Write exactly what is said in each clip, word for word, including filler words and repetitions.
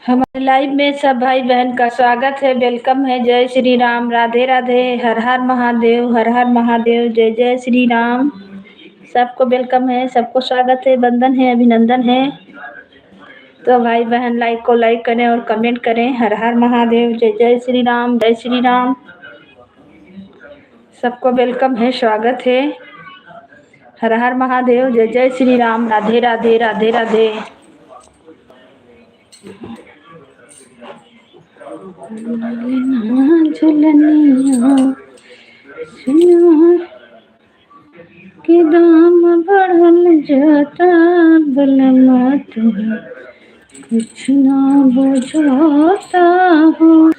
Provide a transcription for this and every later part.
हमारे live में सब भाई बहन का स्वागत है, welcome है। जय श्री राम, राधे राधे, हर हर महादेव, हर हर महादेव, जय जय श्री राम। सबको welcome है, सबको स्वागत है, वंदन है, अभिनंदन है। तो भाई बहन like को like करें और comment करें। हर हर महादेव, जय जय श्री राम, जय श्री राम। सबको welcome है, स्वागत है। हर हर महादेव, जय जय श्री राम, राधे राधे, राधे राधे। झुलनिया, सुनिया, कि दाम बढ़ल जाता, बलमा तुहैं कुछ ना बुझाता हो।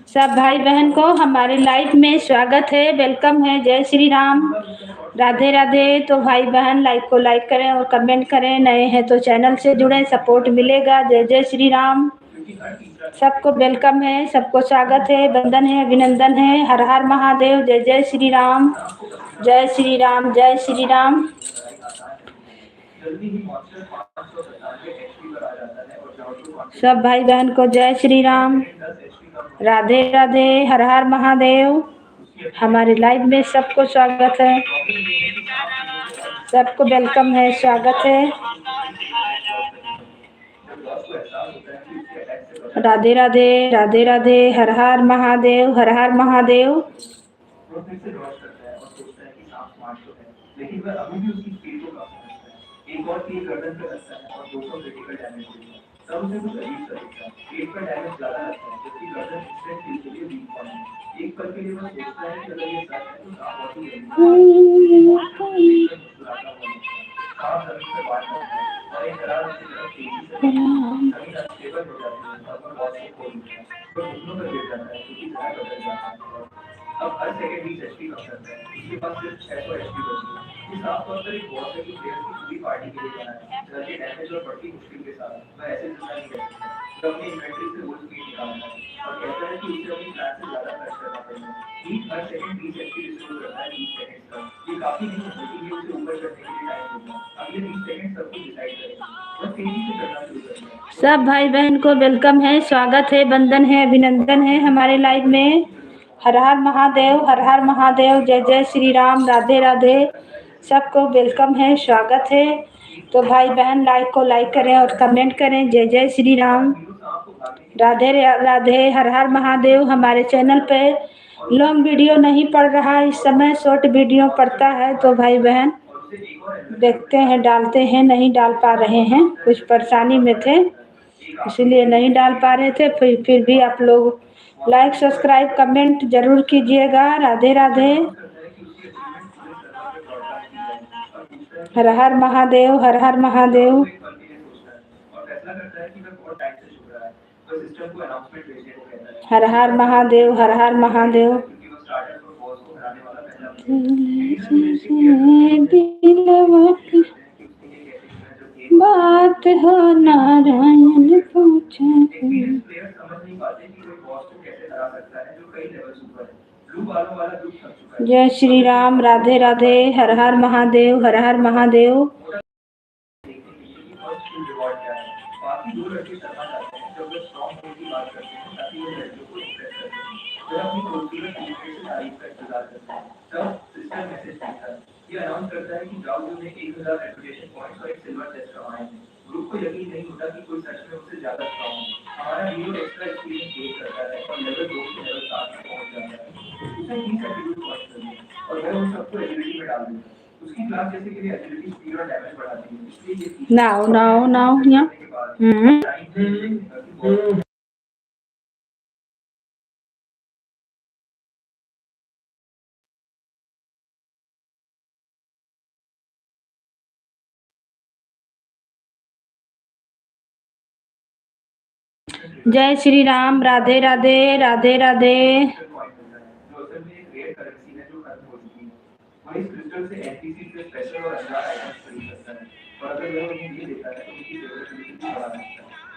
सब भाई बहन को हमारे live में स्वागत है, welcome है। जय श्री राम, राधे राधे। तो भाई बहन, like को like करें और comment करें, नए हैं तो channel से जुड़ें, support मिलेगा। जय जय श्री राम। सबको welcome है, सबको स्वागत है, वंदन है, अभिनंदन है। हर हर महादेव, जय जय श्री राम, जय श्री राम, जय श्री राम। सब भाई बहन को जय श्री राम, राधे राधे, हर हर महादेव। हमारे live में सबको स्वागत है, सबको welcome है, स्वागत है। राधे राधे, राधे राधे, हर हर महादेव, हर हर महादेव। और तीन गर्दन पे लगता है और दो सौ क्रिटिकल डैमेज होता है। तब उसे कुछ अजीब सा दिखता है। पेट पर डैमेज ज्यादा लगता है, जबकि गर्दन इंस्टेंट हील के लिए वीक पॉइंट है। एक पल के लिए वह सोचता है कि अगर ये सच है, तो सांप और भी जल्दी मुस्कुराता हुआ दिखता है। सांप जमीन पर वार करता है और एक डरावनी तरह तेजी से बढ़ता है। जमीन अनस्टेबल हो जाती है और वह वॉल से खोल उठता है। वह घुटनों पर गिर जाता है, क्योंकि समय बदल जाता है। अब हर सेकंड बीस एचपी कम करता है। उसके पास सिर्फ छह सौ एचपी बची है। ये साफ तौर पर एक बॉस है जो प्लेयर्स की पूरी पार्टी के लिए बना है। घर के डैमेज और बढ़ती मुश्किल के साथ वह ऐसे जिंदा नहीं रह सकता। वह अपनी इन्वेंटरी से ओल्ड स्पीड निकालता है और कहता है कि उसे अपनी प्लान से ज्यादा खर्च करना पड़ेगा। ठीक हर सेकंड बीस एचपी रिस्टोर करता है, बीस सेकंड तक। ये काफी नहीं है, लेकिन ये उसे ऊपर चढ़ने के लिए टाइम देता है। अब ये बीस सेकंड सब कुछ डिसाइड करेगा। वह तेजी से चढ़ना शुरू करता है। सब भाई बहन को वेलकम है, स्वागत है, वंदन है, अभिनंदन है हमारे लाइव में। हर हर महादेव, हर हर महादेव, जय जय श्री राम, राधे राधे। सबको वेलकम है, स्वागत है। तो भाई बहन, लाइव को लाइक करें और कमेंट करें। जय जय श्री राम, राधे रे-, राधे, हर हर महादेव। हमारे चैनल पे लॉन्ग वीडियो नहीं पड़ रहा है इस समय, शॉर्ट वीडियो पड़ता है। तो भाई बहन, देखते हैं, डालते हैं, नहीं डाल पा रहे हैं, कुछ परेशानी में थे, इसीलिए नहीं डाल पा रहे थे। फिर, फिर भी आप लोग लाइक, सब्सक्राइब, कमेंट जरूर कीजिएगा। राधे राधे। हर हर महादेव, हर हर महादेव। हर हर महादेव, हर हर महादेव। बात हो नारायण पूछे। जय श्री राम, राधे राधे, हर हर महादेव, हर हर महादेव। ये अनाउंस करता है कि जाओ जो ने एक हज़ार रेपुटेशन पॉइंट्स और एक सिल्वर चेस्ट कमाए हैं। ग्रुप को यकीन नहीं होता कि कोई सच में उससे ज्यादा स्ट्रॉन्ग है। हमारा हीरो एक्स्ट्रा एक्सपीरियंस गेन करता है और लेवल दो से लेवल सात तक पहुंच जाता है। उसे बीस एटीट्यूड पॉइंट्स मिलते हैं और वह उन सबको एबिलिटी में डाल देता है। उसकी क्लास जैसे के लिए एबिलिटी स्पीड और डैमेज बढ़ाती है, इसलिए ये तीन नाउ, नाउ, नाउ, या। करने के बाद हम्म। टाइम से जय श्री राम, राधे राधे, राधे राधे। वह इस क्रिस्टल से एनपीसी से स्पेशल और अनलॉक आइटम्स खरीद सकता है। और अगर वह उन्हें नहीं देता है, तो उनकी फेवरेबिलिटी भी बढ़ा सकता है।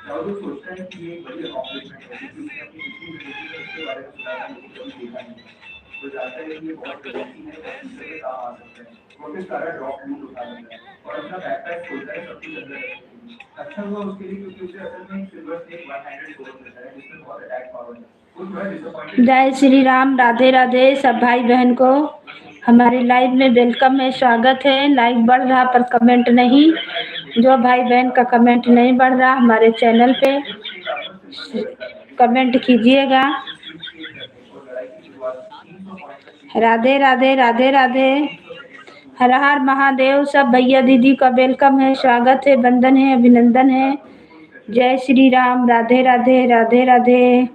जाओ जो सोचता है कि ये एक बड़ी अकॉम्प्लिशमेंट है, क्योंकि उसने अपनी पिछली जिंदगी में इसके बारे में सुना था, लेकिन कभी देखा नहीं। वो जानता है कि ये बहुत जरूरी है और फ्यूचर में काम आ सकता है। वो फिर सारा ड्रॉप लूट उठा लेता है और अपना बैकपैक खोलता है, सब कुछ अंदर रखने के लिए। अच्छा हुआ उसके लिए, क्योंकि उसे असल में एक सिल्वर स्नेक वन हैंडेड सोर्ड मिलता है, जिसमें बहुत अटैक पावर है। जय श्री राम, राधे राधे सब भाई बहन को। हमारे लाइव में वेलकम है, स्वागत है। लाइव बढ़ रहा पर कमेंट नहीं, जो भाई बहन का कमेंट नहीं बढ़ रहा हमारे चैनल पे कमेंट कीजिएगा। राधे राधे, राधे राधे। हर हर महादेव। सब भैया दीदी का वेलकम है, स्वागत है, वंदन है, अभिनंदन है। जय श्री राम, राधे राधे, राधे राधे।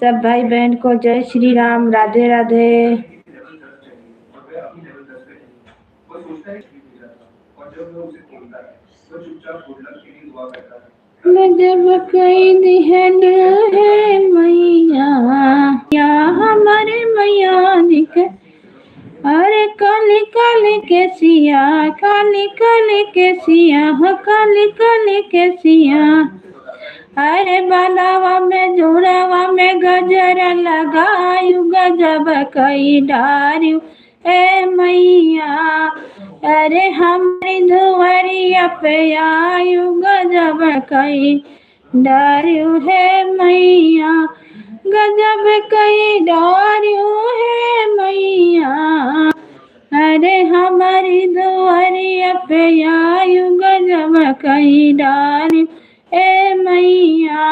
सब भाई बहन को जय श्री राम, राधे राधे। गजब कई दिहन है मैया, या हमारे मैया निक। अरे काली काली केसिया, काली काली केसिया, हो काली काली केसिया। अरे बालावा में जोड़ावा में गजर लगायु, गजब कई डारियु ए मैया। अरे हमारी दुआरिया पे आयु, गजब कई डारियु हे मैया, गजब कई डारियु हे मैया। अरे हमारी दुआरिया पे आयु, गजब कई डारियु ए मैया।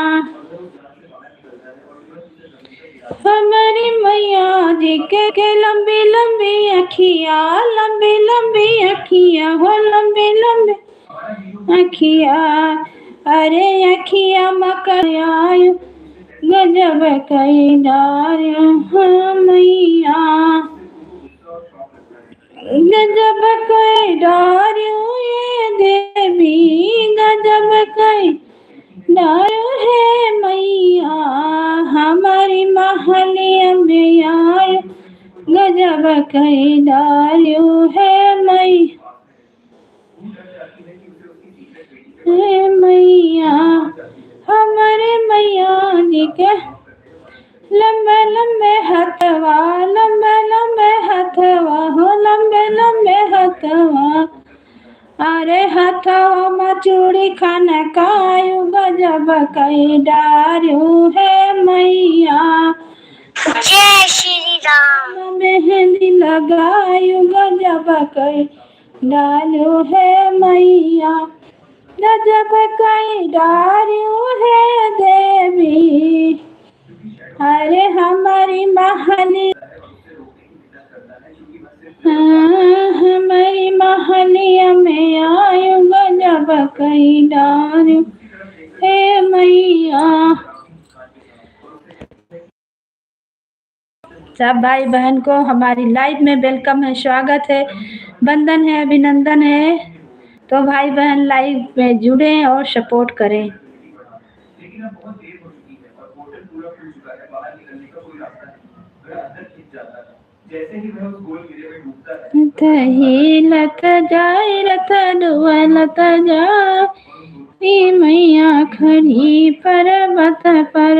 हमरी मैया जी के, के लंबी लंबी अखिया, लंबी लंबी अखिया हो, लंबी लंबी अखिया। अरे अखिया मकरायो, गजब कई डार्यो हो मैया। गजब कई डार्यो ये देवी, गजब कई डार्यो हे मैया। हमरी महलिया में आयो, गजब कई डार्यो हे मैया। हे मैया, हमरे मैया जी के लंबे लंबे हथवा, लंबे लंबे हथवा हो, लंबे लंबे हथवा। अरे हथवा मा चूड़ी खनकायो, गजब कई डार्यो हे मैया। जय श्री राम। मेहंदी लगायो, गजब कई डार्यो हे मैया। गजब कई डार्यो हे देवी। अरे हमरी महली, हाँ, हमरी महलिया में आयो, गजब कई डार्यो हे मैया। सब भाई बहन को हमारी live में welcome है, स्वागत है, वंदन है, अभिनंदन है। तो भाई बहन live में जुड़ें और support करें। रथ हिलत जाए, रथ डोलत जाए, ई मैया खड़ी पर्वत पर।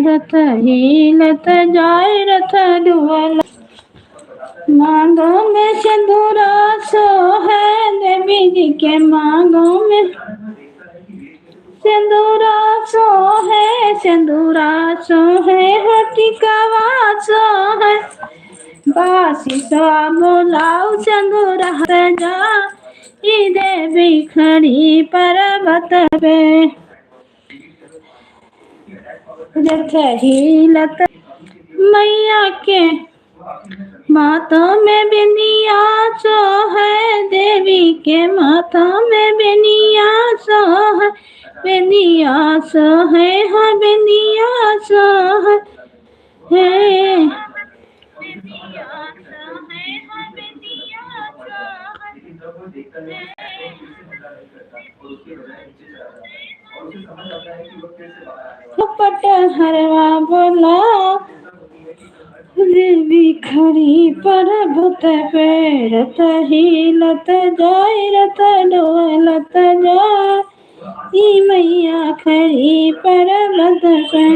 रथ हिलत जाए, रथ डोलत। मांगों में सिंदूरा सोहे, देवी जी के मांगों में सिंदूरा सोहे, सिंदूरा सोहे, हो टिकवा सोहे। बासी सो बोलाओ, सिंदूरा सजा, ई देवी खड़ी पर्वत पे। रथ हिलत मैया के माथा में बिंदिया सोहे, देवी के माथा में बिंदिया सोहे, बिंदिया सोहे, हाँ, बिंदिया सोहे। पट हरवा बोला, देवी खड़ी पर्वत पे। रथ हिलत जाए, रथ डोलत जाए, ई मैया खड़ी पर्वत पे।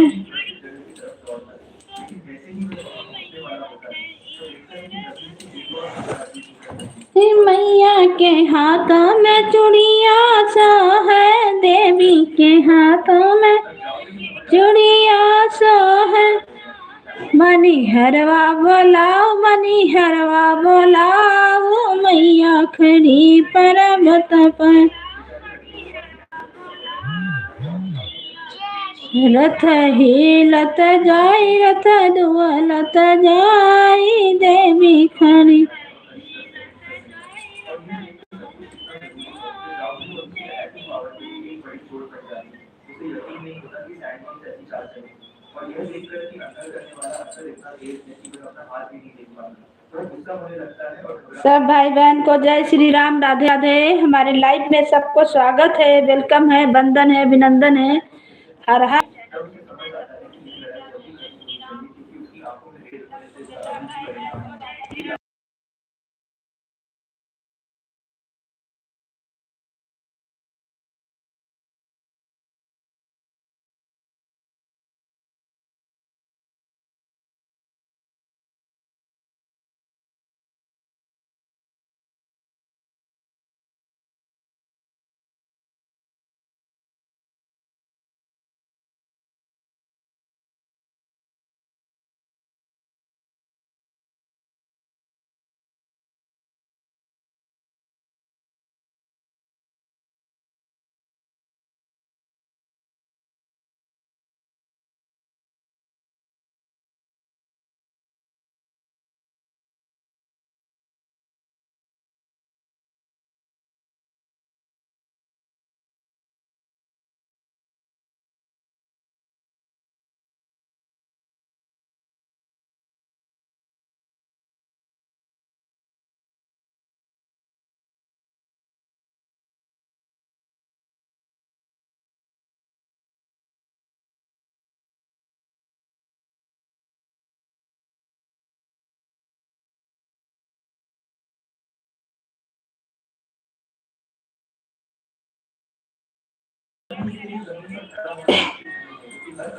हे मैया के हाथ में चूड़िया सोहे, देवी के हाथ में चूड़िया सोहे। मनिहरवा बोलाओ, मनिहरवा बोलाओ, मैया खड़ी पर्वत पर। रथ हिलत जाई, रथ डोलत जाई, देवी खड़ी। सब भाई बहन को जय श्री राम, राधे राधे। हमारे live में सबको स्वागत है, welcome है, वंदन है, अभिनंदन है। हर हर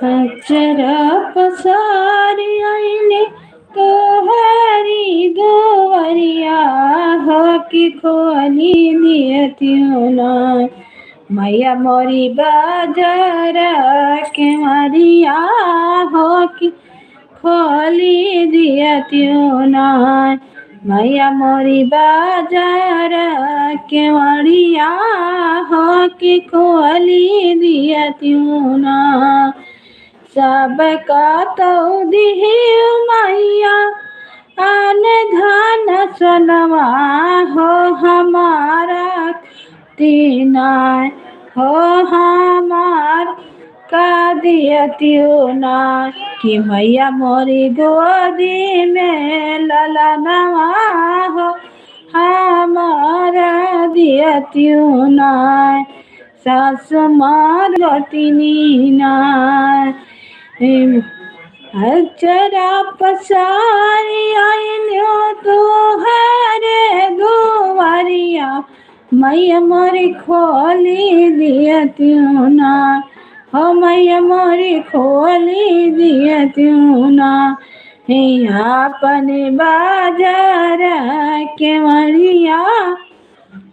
अचरा पसारी आइने तोहरी दुआरिया हो कि खोली दियतियो ना। मैया मोरी बाजार के मरिया हो कि खोली दियतियो ना। मैया मोरी बाजार के मरिया हो कि खोली दियतियो ना। सबका तौ दिहियो मैया, अन धन सोनवा हो हमारा तीना हो हमार का दियतियो ना। कि मैया मोरी गोदी में ललनवा हो हमारा दियतियो ना। सासु मार गोतिनी ना। अचरा पसारी आइन्यो तोहरे दुआरिया, मैया मोरी खोली दियतियो ना। हो मैया मोरी खोली दियतियो ना। हे आपन बाजार के मरिया,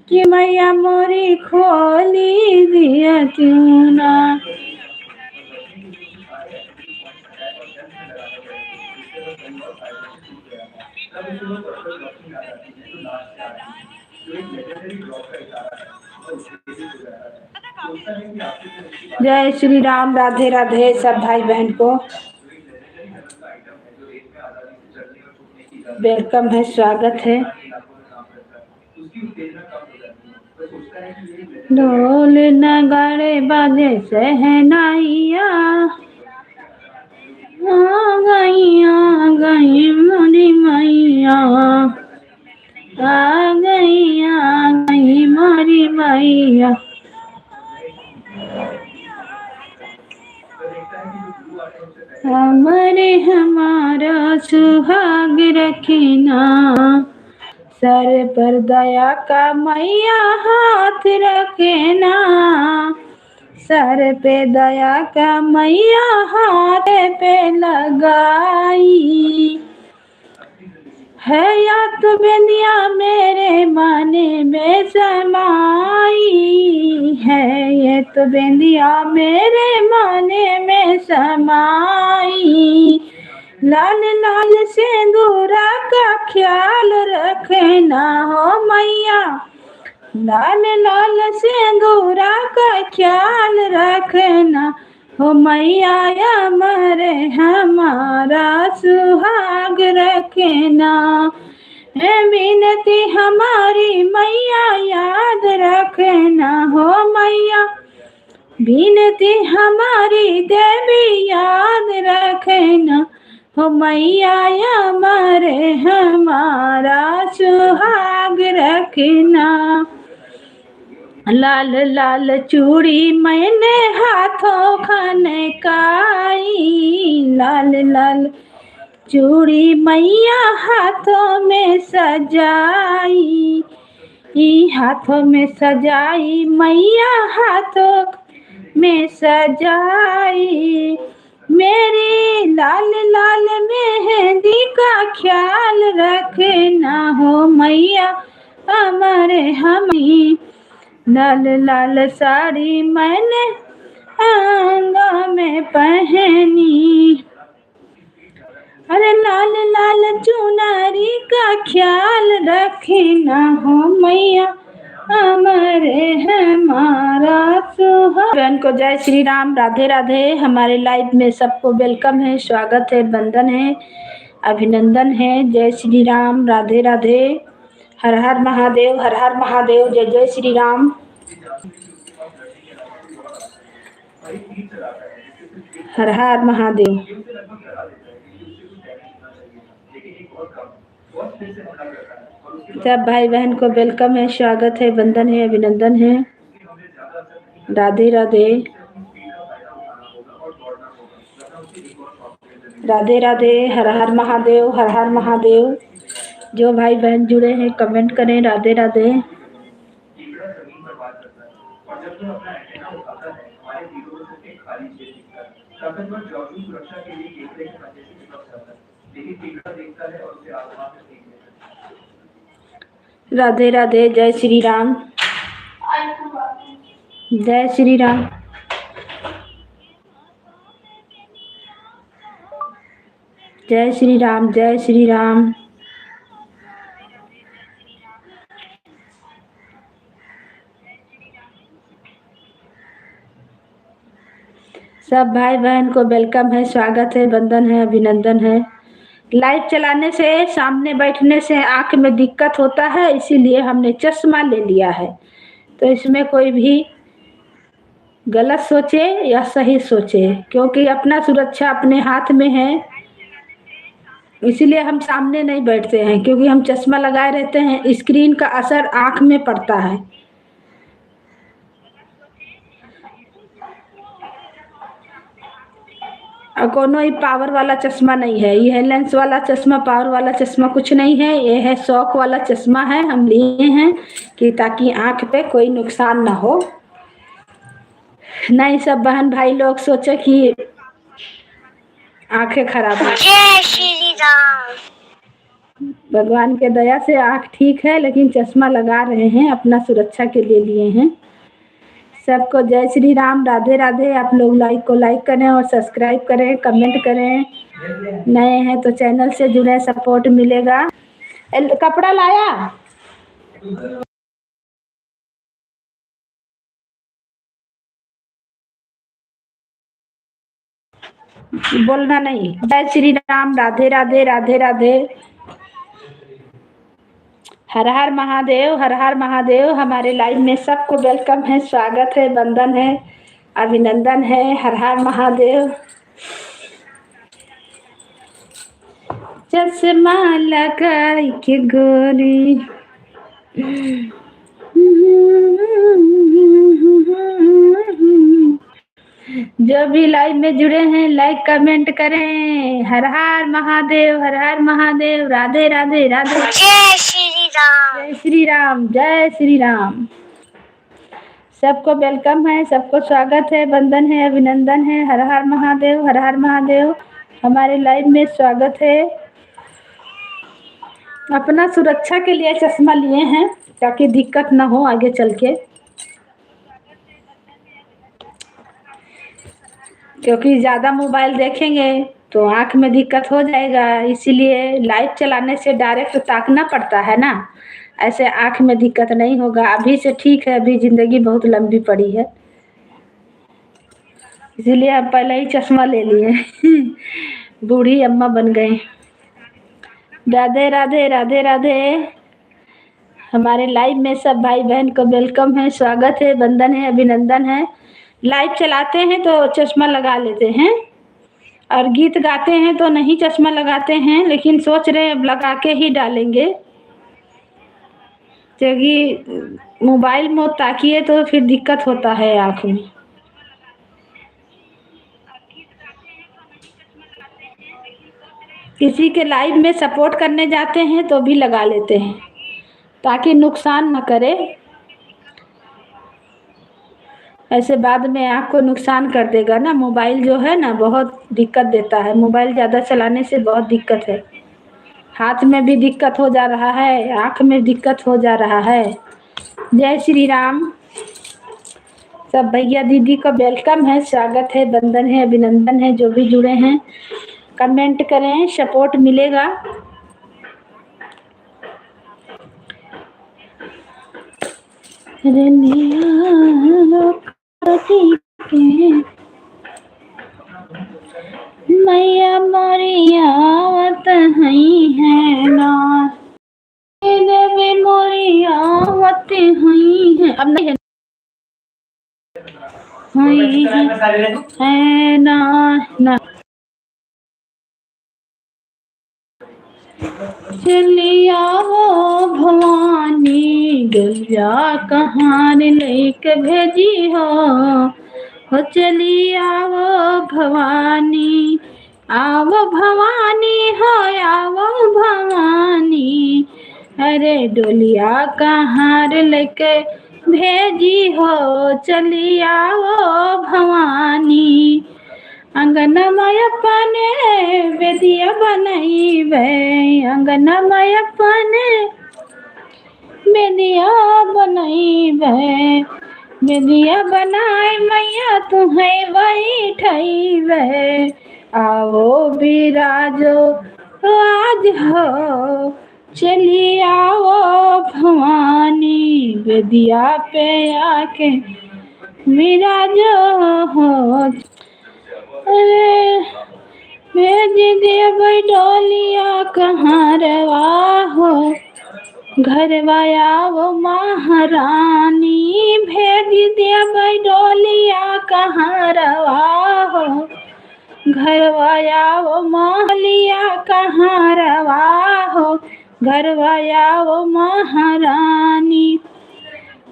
कि मैया मोरी खोली दियतियो ना। जय श्री राम, राधे राधे सब भाई बहन को। Welcome है, स्वागत है। ढोल नगाड़े बाजे शहनाइया, आ गई, आ गई मोरी मैया, आ गई, आ गई मोरी मैया। हमरे हमारा सुहाग रखना, सर पर दया का मैया हाथ रखना, सर पे दया का मैया हाथ पे लगाई। है या तो बिंदिया मेरे मन में समाई, है ये तो बिंदिया मेरे मन में समाई। लाल लाल सिंदूरा का ख्याल रखना हो मैया, लाल लाल सिंदूरा का ख्याल रखना हो मैया, अमर हमारा सुहाग रखना। है बिनती हमारी मैया, याद रखना हो मैया, बिनती हमारी देवी, याद रखना हो मैया, अमर हमारा सुहाग रखना। लाल लाल चूड़ी मैंने हाथों खनकाई, लाल लाल चूड़ी मैया हाथों में सजाई, ई हाथों में सजाई मैया, हाथों में सजाई। मेरी लाल लाल मेहंदी का ख्याल रखना हो मैया, अमर हमी। लाल लाल साड़ी मैंने अंगों में पहनी, अरे लाल लाल चुनरी का ख्याल रखना हो मैया, अमर हमारा सुहा। बहन को जय श्री राम, राधे राधे। हमारे live में सबको welcome है, स्वागत है, वंदन है, अभिनंदन है। जय श्री राम, राधे राधे, हर हर महादेव, हर हर महादेव, जय जय श्री राम। हर हर महादेव। सब भाई बहन को welcome है, स्वागत है, वंदन है, अभिनंदन है। राधे राधे। राधे राधे, हर हर महादेव, हर हर महादेव। जो भाई बहन जुड़े हैं, comment करें, राधे राधे। जमीन पर वार करता है और जब वह अपना एंटीना उठाता है, हमारे हीरो को सिर्फ एक खाली छेद दिखता है। ताकतवर जॉर्जू सुरक्षा के लिए gateway के मध्य से चिपक जाता है, लेकिन टीका देखता है और उसे आसमान में फेंक देता है। राधे राधे, जय श्री राम, जय श्री राम, जय श्री राम, जय श्री राम। सब भाई बहन को welcome है, स्वागत है, वंदन है, अभिनंदन है। Live चलाने से, सामने बैठने से आँख में दिक्कत होता है, इसीलिए हमने चश्मा ले लिया है। तो इसमें कोई भी गलत सोचे या सही सोचे, क्योंकि अपना सुरक्षा अपने हाथ में है, इसीलिए हम सामने नहीं बैठते हैं, क्योंकि हम चश्मा लगाए रहते हैं, screen का असर आँख में पड़ता है। और कोनो ही power वाला चश्मा नहीं है, ये है lens वाला चश्मा, power वाला चश्मा कुछ नहीं है, ये है शौक वाला चश्मा है, हम लिए हैं कि ताकि आँख पे कोई नुकसान ना हो। नहीं, सब बहन भाई लोग सोचे कि आँखें खराब हो। जय श्री राम। भगवान के दया से आँख ठीक है, लेकिन चश्मा लगा रहे हैं, अपना सुरक्षा के लिए लिए हैं। सबको जय श्री राम, राधे राधे। आप लोग like को like करें और subscribe करें, comment करें। नए हैं तो channel से जुड़ें, support मिलेगा। एल-, कपड़ा लाया? बोलना नहीं। जय श्री राम, राधे राधे, राधे राधे। हर हर महादेव, हर हर महादेव। हमारे live में सबको welcome है, स्वागत है, वंदन है, अभिनंदन है। हर हर महादेव। चश्मा लगाई के गोरी, जो भी live में जुड़े हैं, like comment करें। हर हर महादेव, हर हर महादेव, राधे राधे, राधे। जय श्री राम। जय श्री राम, जय श्री राम। सबको welcome है, सबको स्वागत है, वंदन है, अभिनंदन है। हर हर महादेव, हर हर महादेव। हमारे live में स्वागत है। अपना सुरक्षा के लिए चश्मा लिए हैं, ताकि दिक्कत ना हो आगे चल के, क्योंकि ज़्यादा mobile देखेंगे तो आँख में दिक्कत हो जाएगा, इसीलिए live चलाने से direct ताकना पड़ता है ना, ऐसे आँख में दिक्कत नहीं होगा। अभी से ठीक है, अभी जिंदगी बहुत लंबी पड़ी है, इसीलिए हम पहले ही चश्मा ले लिए। बूढ़ी अम्मा बन गई। राधे राधे, राधे राधे। हमारे live में सब भाई बहन को welcome है, स्वागत है, वंदन है, अभिनंदन है। Live चलाते हैं तो चश्मा लगा लेते हैं, और गीत गाते हैं तो नहीं चश्मा लगाते हैं, लेकिन सोच रहे हैं अब लगा के ही डालेंगे, क्योंकि mobile में ताकिए तो फिर दिक्कत होता है आँख में। किसी के live में support करने जाते हैं तो भी लगा लेते हैं, ताकि नुकसान न करे। ऐसे बाद में आँख को नुकसान कर देगा ना। Mobile जो है ना, बहुत दिक्कत देता है। Mobile ज़्यादा चलाने से बहुत दिक्कत है, हाथ में भी दिक्कत हो जा रहा है, आँख में दिक्कत हो जा रहा है। जय श्री राम। सब भैया दीदी को welcome है, स्वागत है, वंदन है, अभिनंदन है। जो भी जुड़े हैं, comment करें, support मिलेगा। रनिया लोग के मैया मोरी आवत हई है ना। देवी मोरी आवत हुई है, अब नहीं है, हुई है, है ना, ना। चली आवो भवानी, डोलिया कहार लेके भेजी हो, हो चली आवो भवानी, आवो भवानी हो, आवो भवानी। अरे डोलिया कहार लेके भेजी हो चली आओ भवानी। अंगनमा अपने बेदिया बनइबे, अंगनमा अपने बेदिया बनइबे, बेदिया बनाए मैया तुहैं बैठइबे। आओ बिराजो आज हो, चली आओ भवानी, बेदिया पे आके बिराजो हो। अरे, भेज देबै डोलिया कहाँ रवा हो, घरवा आओ महारानी। भेज देबै डोलिया कहाँ रवा हो, घरवा आओ मालिया कहाँ रवा हो, घरवा आओ महारानी।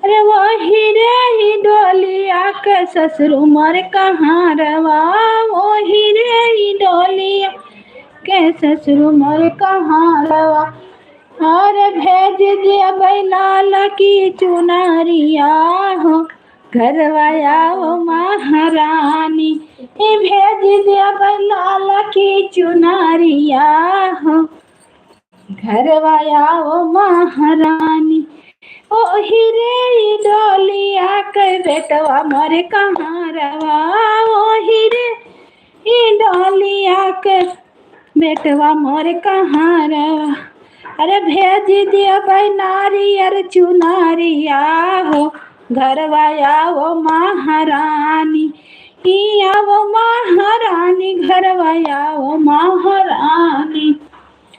अरे वही रे ई डोलिया के ससुर मोर कहाँ रवा, वही रे ई डोलिया के ससुर मोर कहाँ रवा। अरे भेज देबै लाल की चुनरिया हो, घरवा आओ महारानी। ए भेज देबै लाल की चुनरिया हो, घरवा आओ महारानी। ओही रे ई डोलिया के बेटवा मोर कहाँ रवा, ओही रे ई डोलिया के बेटवा मोर कहाँ रवा। अरे भेज देबै नारियर चुनरिया हो, घरवा आओ महारानी। ई आओ महारानी, घरवा आओ महारानी।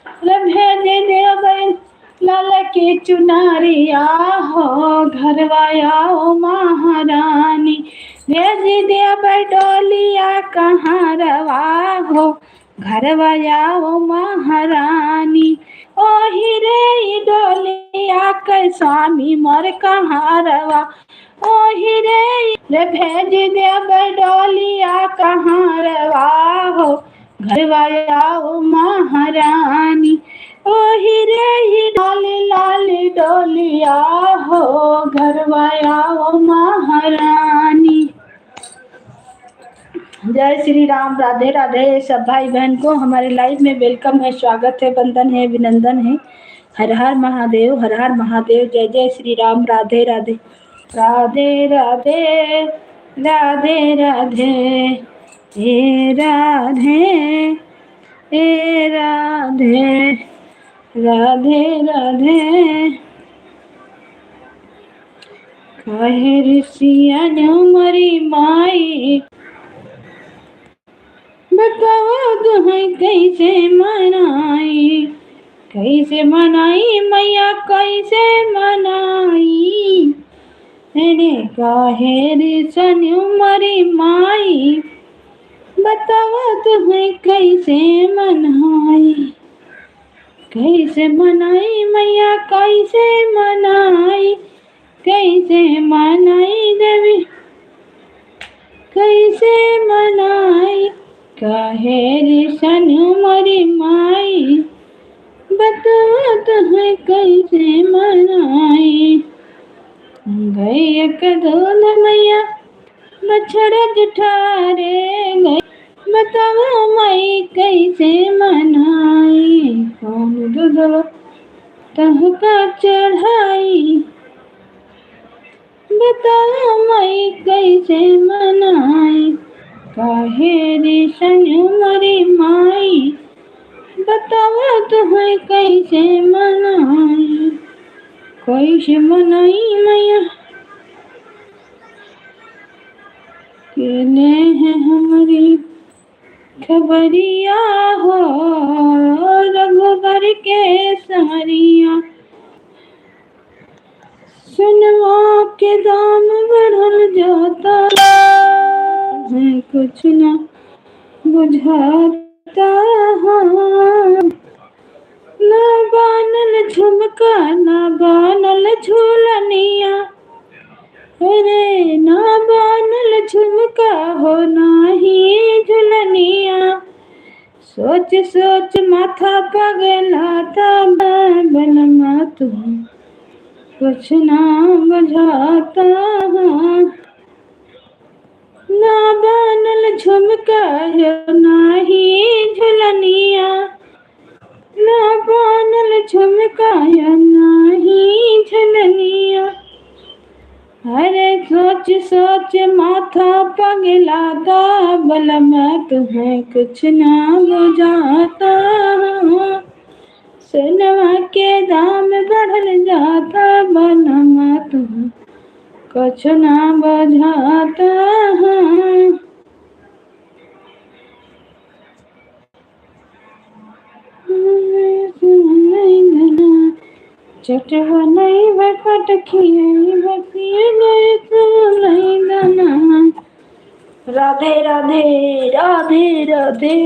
अरे भेज देबै लाल की चुनरिया हो, घरवा आओ महारानी। भेज देबै डोलिया कहाँ रवा हो, घरवा आओ महारानी। ओही रे ई डोलिया के स्वामी मोर कहाँ रवा, ओही रे रे भेज देबै डोलिया कहाँ रवा हो, घरवा आओ महारानी। ओही रे ई लाल लाल डोलिया हो, घरवा आओ महारानी। जय श्री राम, राधे राधे। सब भाई बहन को हमारे लाइव में वेलकम है, स्वागत है, वंदन है, अभिनंदन है। हर हर महादेव, हर हर महादेव। जय जय श्री राम, राधे राधे। राधे राधे, राधे राधे, ए राधे, ए राधे, राधे राधे। काहे रे सियान मोरी माई, बतावा तुहैं कैसे मनाई, कैसे मनाई मैया, कैसे मनाई। अरे काहे रे सन्यू मोरी माई, बतावा तुहैं कैसे मनाई, कैसे मनाई मैया, कैसे मनाई, कैसे मनाई देवी, कैसे मनाई। काहे रे सन्यू मोरी माई, बतावा तुहैं कैसे मनाई। गैया के दूध मैया, बछड़ा जुठारे गई, बतावा माई कैसे मनाई। कौन दूधवा तहका चढ़ाई, बतावा माई कैसे मनाई। काहे रे सन्यू मोरी माई, बतावा तुहैं कैसे मनाई, कैसे मनाई मैया। के ले है हमरी खबरिया हो, रघुबर के संवरिया। सोनवा के दाम बढ़ल जाता है, कुछ ना बुझाता है। ना बानल झुमका, ना बानल झूलनिया, अरे ना बानल झुमका हो, नाही झुलनिया। सोच सोच माथा पगलाता, बलमा तू कुछ ना बुझाता है, ना बनल झुमका यो, ना ही झुलनिया, ना बनल झुमका यो, ना ही झुलनिया। अरे सोच सोच माथा पगलाता, बलमा तुहैं कुछ ना बुझाता। सोनवा के दाम बढ़ल जाता, बलमा तुहैं कुछ ना बुझाता। चटवा नहीं बपट खियाई बसिए गए तो नहीं दाना। राधे राधे, राधे राधे,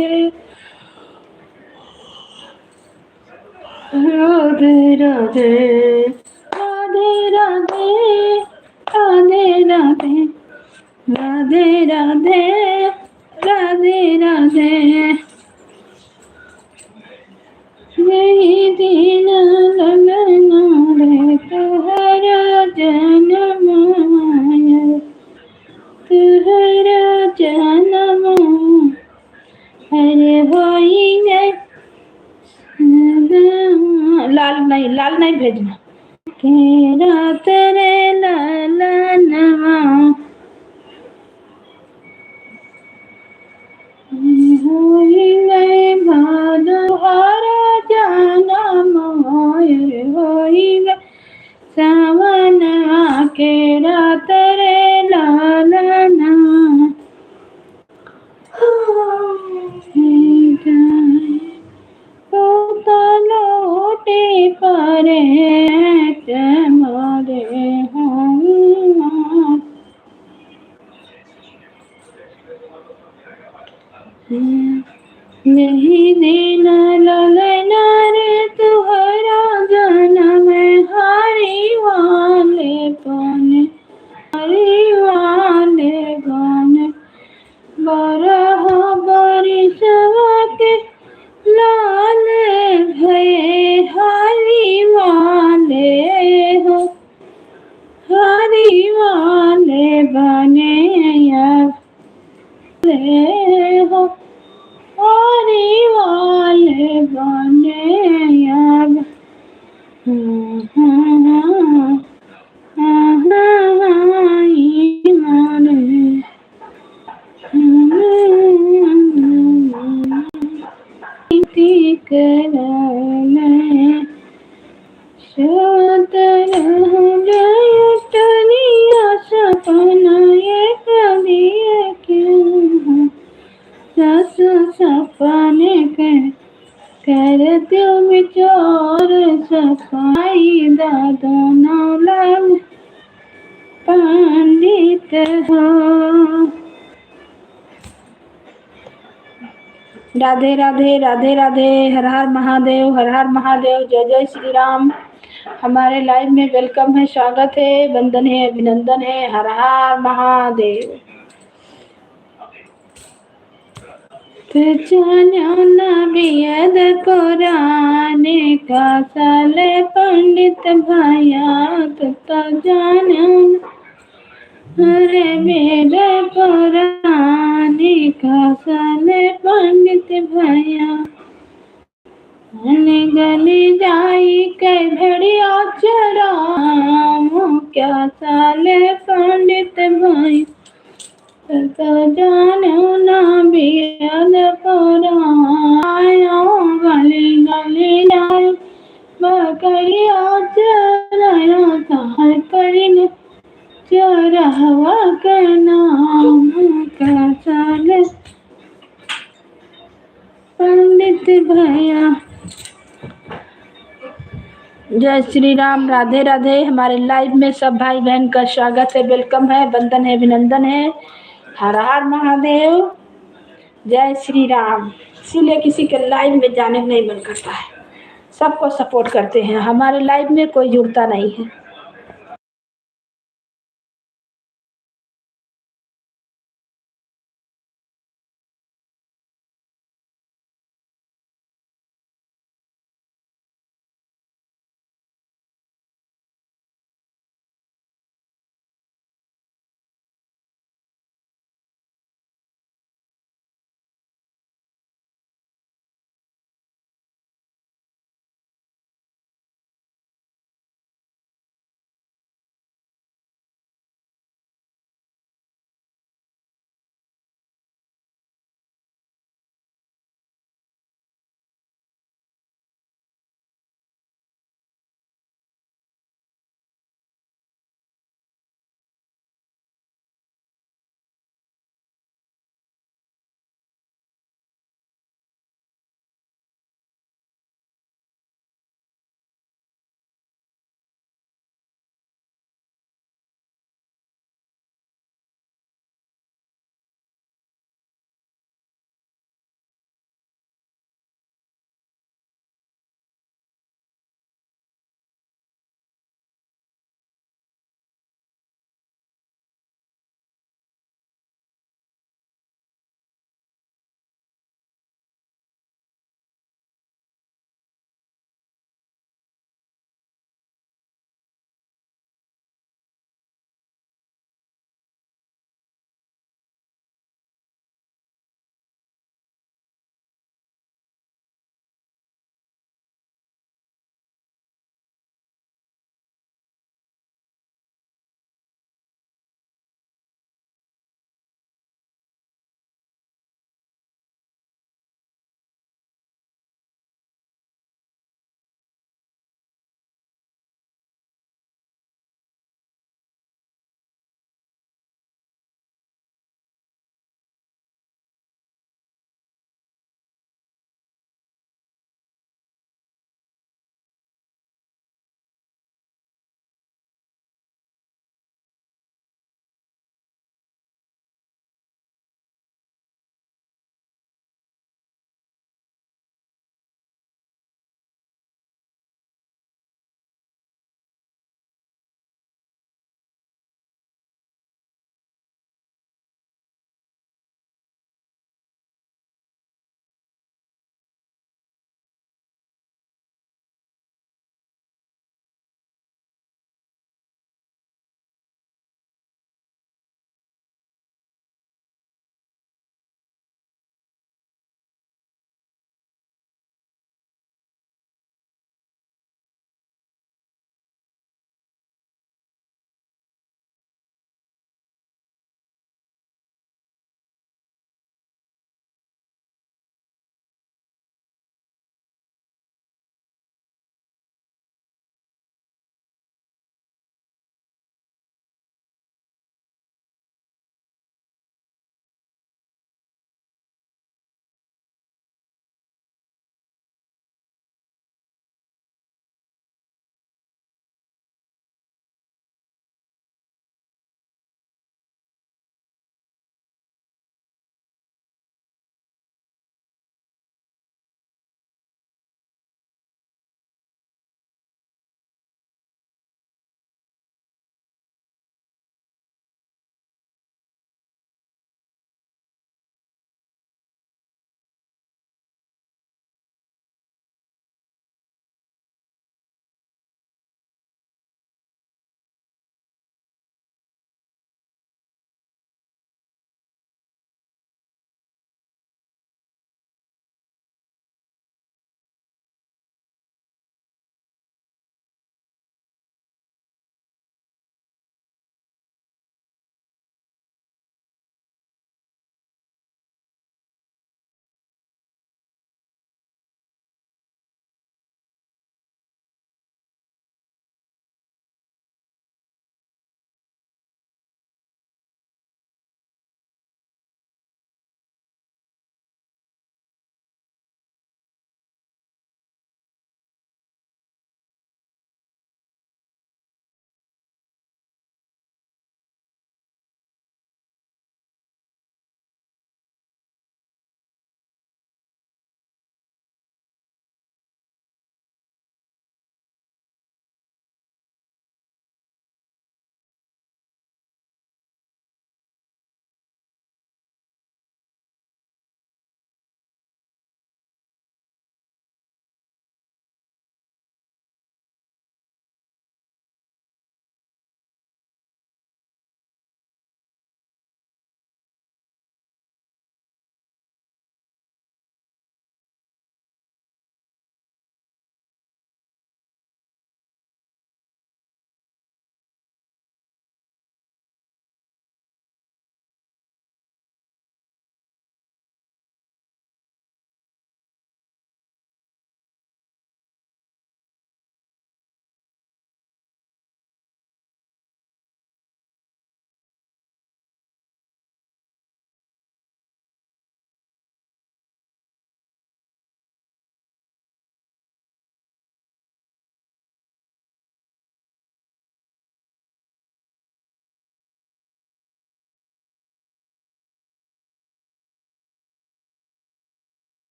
राधे राधे, राधे राधे, राधे राधे, राधे राधे, राधे राधे। यही दिन ललना रे तोहरा जनम आया, तोहरा जनम। अरे होई गए लाल नहीं, लाल नहीं भेजना। के रात रे ललनवा होई गए भादो हरा जनम आए, होई गए सावनवा के रात रे ललनवा। तू तो लौटे परे ते मोरे हनुमान। यही दिन ललना रे तुहरा जनम हरी वाले बने, हरी वाले बने। बारह बरिसवा के लाल भये हरी वाले हो, हरी वाले बने अब ले हो, हरी वाले बने अब। हम्म, हम्म, हम्म, हम्म, हम्म, हम्म, हम्म, हम्म। प्रीति करले सोत रहले टनिया सपना एक दिए क्यों सास सपने के करत विचार सफाई दा दोनों लाल पंडित हो। राधे राधे, राधे राधे, हर हर महादेव, हर हर महादेव, जय जय श्री राम। हमारे live में welcome है, स्वागत है, वंदन है, अभिनंदन है, हर हर महादेव। ते जान्यो ना वेद पुराण कौशल पंडित भया, तू तो जान्यो ना रे वेद पुराण कौशल पंडित भया। अन गली जाई के भेड़िया चराऊं, कौशल पंडित भया। तो जानो ना वेद पुराण, गली गली जाई बकरिया चराया, तार करिन चरहवा के नाम कौशल पंडित भया। जय श्री राम, राधे राधे। हमारे live में सब भाई बहन का स्वागत है, welcome है, वंदन है, अभिनंदन है। हर हर महादेव, जय श्री राम। इसीलिए किसी के live में जाने का नहीं मन करता है, सबको support करते हैं। हमारे live में कोई जुड़ता नहीं है।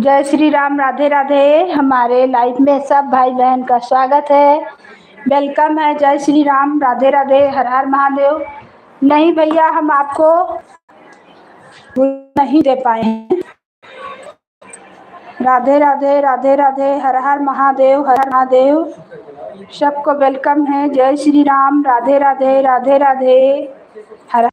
जय श्री राम, राधे राधे। हमारे लाइव में सब भाई बहन का स्वागत है, वेलकम है। जय श्री राम, राधे राधे, हर हर महादेव। नहीं भैया, हम आपको नहीं दे पाए हैं। राधे राधे, राधे राधे, हर हर महादेव, हर हर महादेव। सबको वेलकम है। जय श्री राम, राधे राधे, राधे राधे, हर